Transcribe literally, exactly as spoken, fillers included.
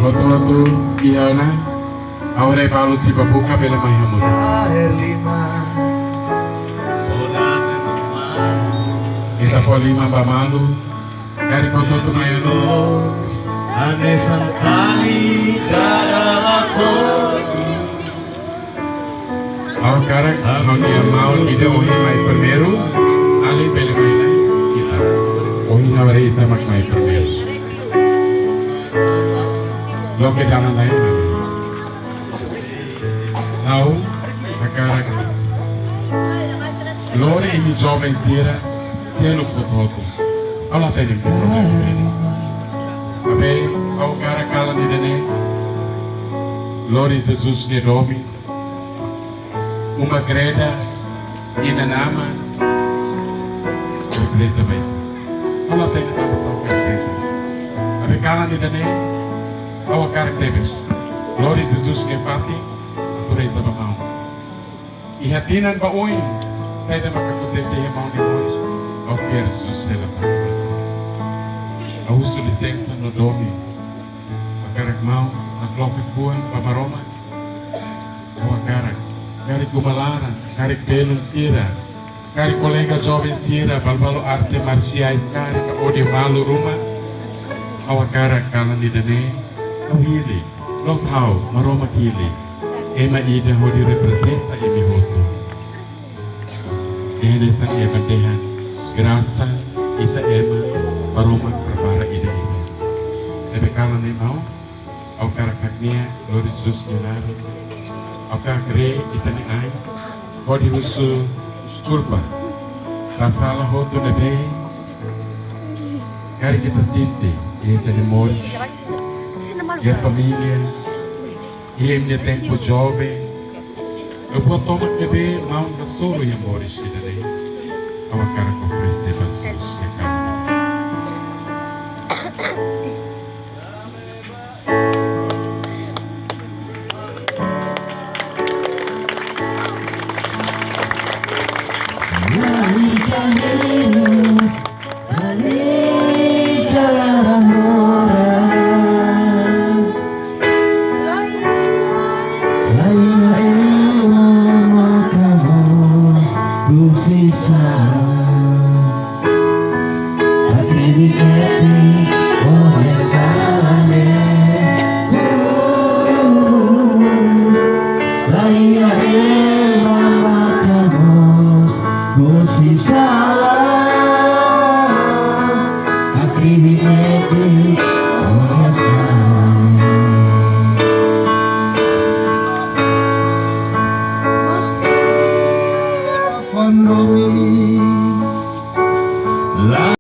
Hotu-hotu iha ona, ha'u haree balu sei bá buka bele mai hamutuk. Ita fó liman ba malu, karik hotu-hotu mai hamutuk. Hanesan tali dada lakon. Ha'u hakarak ha'u-nia maun ida ohin mai primeiru, alin bele mai lais ita. Ohin ha'u haree ita mak mai primeiru. Loke dalan laiha. Ha'u hakarak lori imi joven sira, seluk hotu-hotu. Ha'u la hatene problema sira. Maibé ha'u hakarak kalan ida-ne'e lori Jesus nia domin, uma greda, inan-aman, natureza bai. Ha'u la hatene tanba sá ha'u hakarak reza. Maibé kalan ida-ne'e, ha'u hakarak tebes lori Jesus nia fatin, atu reza ba maun. Iha tinan ba oin, saida mak akontese iha maun nia moris, ha'u fiar Jesus sei la fó. Ha'u husu lisensa no domin. Ha'u hakarak maun, hakarak loke fuan ba Maromak. Ha'u hakarak, karik uma laran, karik belun sira, karik kolega joven sira, balu-balu arte marsiais, karik ka odi malu ruma. Ha'u hakarak kalan ida-ne'e, ha'u hili, loos ha'u, Maromak hili. Ema ida hodi reprezenta imi hotu. Ne'e hanesan ema dehan, grasa ita ema, Maromak prepara ida-idak. Ne'ebé kalan ne'e maun, ha'u hakarak hakne'ak, lori Jesus nia naran. Ha'u hakarak haree ita-nia ain, hodi husu deskulpa ba sala hotu ne'ebé karik ita sente iha ita-nia moris, iha família, iha imi-nia tempu joven, no buat tomak ne'ebé maun hasoru iha moris ida-ne'e. Ha'u hakarak oferese ba Jesus nia kalan.